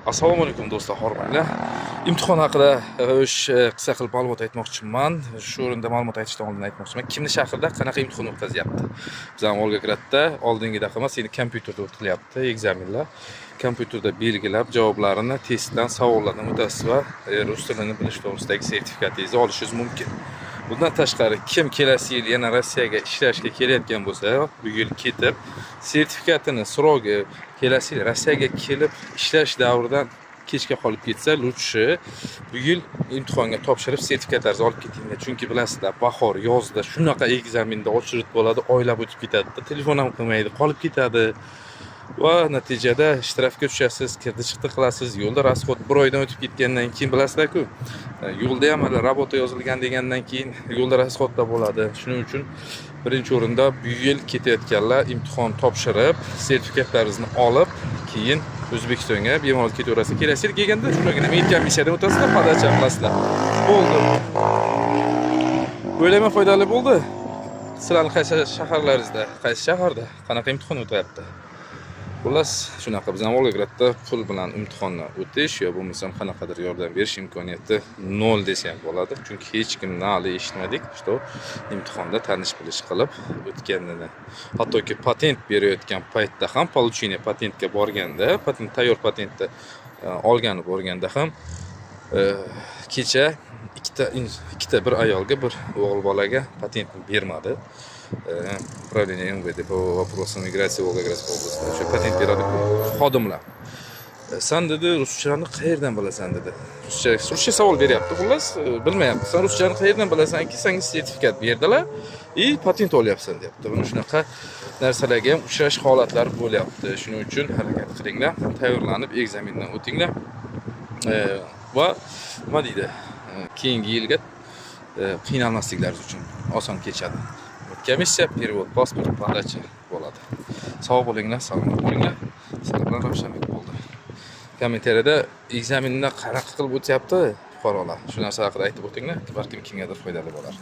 Assalomu alaykum do'stlar, hormanglar. Imtihon haqida o'sha qisqa qilib ma'lumot aytmoqchiman. Shu o'rinda ma'lumot aytishdan oldin aytmoqchiman. Kimni shahrida qanaqa imtihon o'tkazyapti? Bizning Volgogradda oldingidaqa emas, endi kompyuterda o'tilyapti экзамен lar. Kompyuterda belgilab javoblarini testdan, savollardan o'tasiz va rus tilini bilish to'g'risidagi sertifikatingizni olishingiz mumkin. Bundan tashqari, kim kelasi yil yana Rossiyaga ishlashga kelayotgan bo'lsa, bu yil ketib, sertifikatini срок i kelasi yil Rossiyaga kelib ishlash davridan kechga qolib ketsa, лучше bu yil imtihonga topshirib, sertifikatlaringizni olib ketinglar. Chunki bilasizlar, bahor, yozda shunaqa экзамен da очередь bo'ladi, oylab o'tib ketadi. Telefon ham qilmaydi, qolib ketadi. Va natijada shtrafga tushasiz, kirdi chiqdi qilasiz, yo'lda расход bir oydan o'tib ketgandan keyin bilasizlar-ku, yo'lda ham hali работа yozilgan degandan keyin yo'lda расход da bo'ladi. Shuning uchun birinchi o'rinda bu yil ketayotganlar imtihon topshirib, sertifikatlaringizni olib, keyin O'zbekistonga bemalol ketaverasiz. Kelasi yil kelganda shundagina медкомиссия dan o'tasizlar, подача qilasizlar. Bo'ldi. O'ylayman, foydali bo'ldi. Sizlarning qaysi shaharlaringizda, qaysi shaharda qanaqa imtihon o'tyapti? Xullas, shunaqa, bizning Volgogradda pul bilan imtihonni o'tish yo bo'lmasam qanaqadir yordam berish imkoniyati nol desa ham bo'ladi. Chunki hech kimdan hali eshitmadik, что imtihonda tanish bilish qilib o'tganini. Hattoki patent berayotgan paytda ham, получение patentga borganda, patent tayyor patentni olgani borganda ham kecha ikkita bir ayolga, bir o'g'il bolaga patentni bermadi. Управление МВД по вопросам миграции Волгоградской области. O'sha patent beradi-ku xodimlar. San, dedi, ruschani qayerdan bilasan, dedi. Ruscha savol beryapti, xullas, bilmayapti. San ruschani qayerdan bilasanki, senga sertifikat berdilar и patent olyapsan, deyapti. Buni shunaqa narsalarga ham uchrash holatlari bo'lyapti. Shuning uchun harakat qilinglar, tayyorlanib экзамен dan o'tinglar. Va nima deydi? Keyingi yilga qiynalmasliklaringiz uchun oson kechadi. Комиссия, перевод, паспорт, подача bo'ladi. Sog' bo'linglar, salomat bo'linglar. Sizlar bilan Ravshanbek bo'ldi. Kommentariyada экзамен ni qanaqa qilib o'tyapti fuqarolar? Shu narsa haqida aytib o'tinglar, balkim kimgadir foydali bo'lar.